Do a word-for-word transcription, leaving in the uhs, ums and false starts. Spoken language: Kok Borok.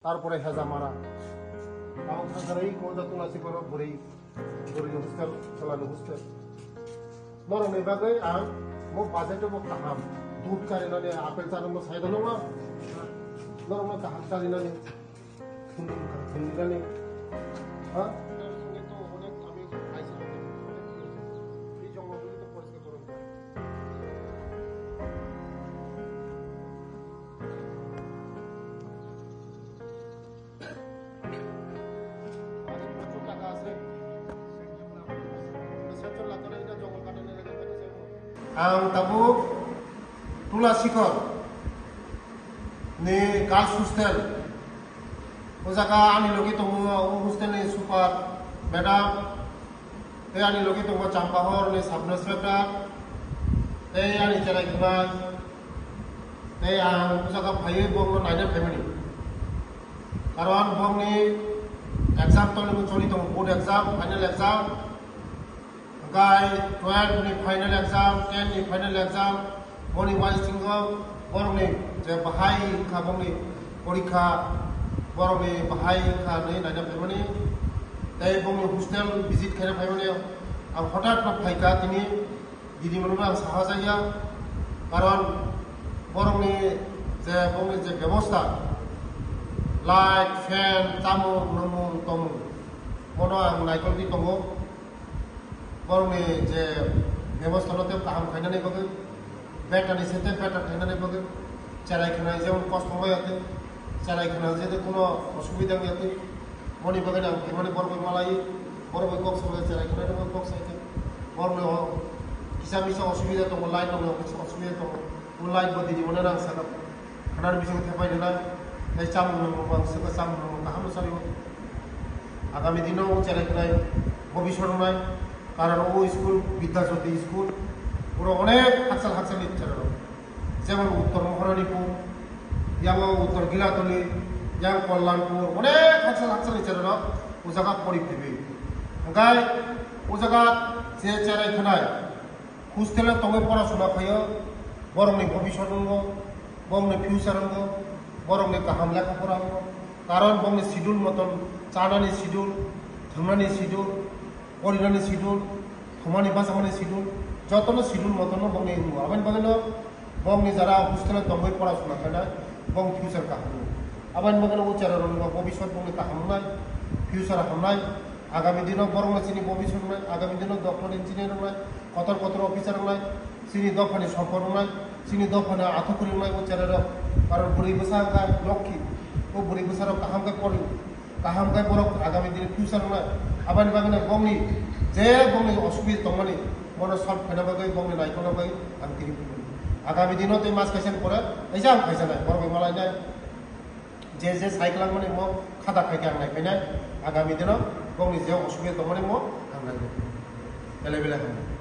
Tarpore Hejamara. Abo thangkharwi Konda Tulasi Borok bwrwi, bwrwi hostel, chwlani hostel. Norokni bagwi ang mo budget bo kaham. Dudh karinani, apple chanani bo sai dolo no. Norokno kaham chalinani. Thwngwi kha, thwngwi nani. Ha? Ang tabuk Tula Sikhor ni girls hostel. O jaga ani logi tongo, o hostel ni super madam. Tei ani logi tongo Champahor ni sub inspector. Tei ani cherai khwnai. Tei ang o jaga phaiwi bokno naina phaimani. Karon bokni exam tongwi choli tongo, board exam, final exam. Hwnkhe twelve ni final exam, ten ni final exam, boni bai singo borokni je bahai wngkha bokni porikha, borokni bahai wngkha hinwi naina phaimani. Tei bokni hostel visit khaina phaimani. Ang hothat no phaikha tini, didi mwnwi ang saha jakya, karon borokni je, bokni je bebosta, light, fan, chamung, nwngmung, tongmung, bono ang naikolwi tongo. Borokni je bebosta no tei kaham khainani bagwi, better ni se tei better khainani bagwi, cherai khwnai jemon kosto wngya tei, cherai khwnai je tei kuno osubida wngya tei, boni bagwi ang khaimani borok bai malai, borok bai kok salai, cherai khwnai bai kok sai tei, borok no kisa misa osubida tongo, light rok no kisa osubida tongo, o light bo didi mwnwi ang sakha. Khwnani bisingo thepai rwnai, tei chamung nwngmung bo ang swkha, chamung nwngmung kaham no chawi o. Agami dino o cherai khwnai bobiswt wngnai, karon o school Bidya Jyoti school, puro onek hakchal hakchalni cherai rok, jemon Uttor Maharanipur, yango Uttor Gilatoli, yang Kalyanpur, onek hakchal hakchalni cherai rok o jaga pori phaiwi. Hwnkhe o jaga je cherai khwnai, hostel o tongwi porasona khaio, borokni bobiswt wngo, borokni future wngo, borokni kaham lekha pora wngo. Karon bokni schedule moton chanani schedule, thwngnani schedule, porinani schedule, thumani bachamani schedule, jotono schedule motono bokni wngo. Aboni bagwino bokni jara hostel o tongwi porasona khainai, bokni future kaham wngo. Aboni bagwino o cherai rokni bobiswt bokni kaham wngnai, future hamnai. Agami dino borokno chini bobiswt wngnai, agami dino doctor, engineer wngnai, kotor kotor officer wngnai, chini dophani sompot wngnai, chini dophani athukuri wngnai o cherai rok. Karon bwrwi bwsa wngkha lokhi, o bwrwi bwsa rok kaham khe pori, kaham khe borok agami dini future wngnai. Aboni bagwino bokni je bokni osubida tongmani, bono solve khaina bagwi, bokni naikolna bagwi ang tini phaiwi. Agami dino tei mas kaisa ni pore kaisa ang khaijaknai, borok bai malainai. Je je sai kwlangmani mo khata khai khe ang nai phainai, agami dino bokni je osubida tongmani mo ang nai phainai. Belai belai hambai.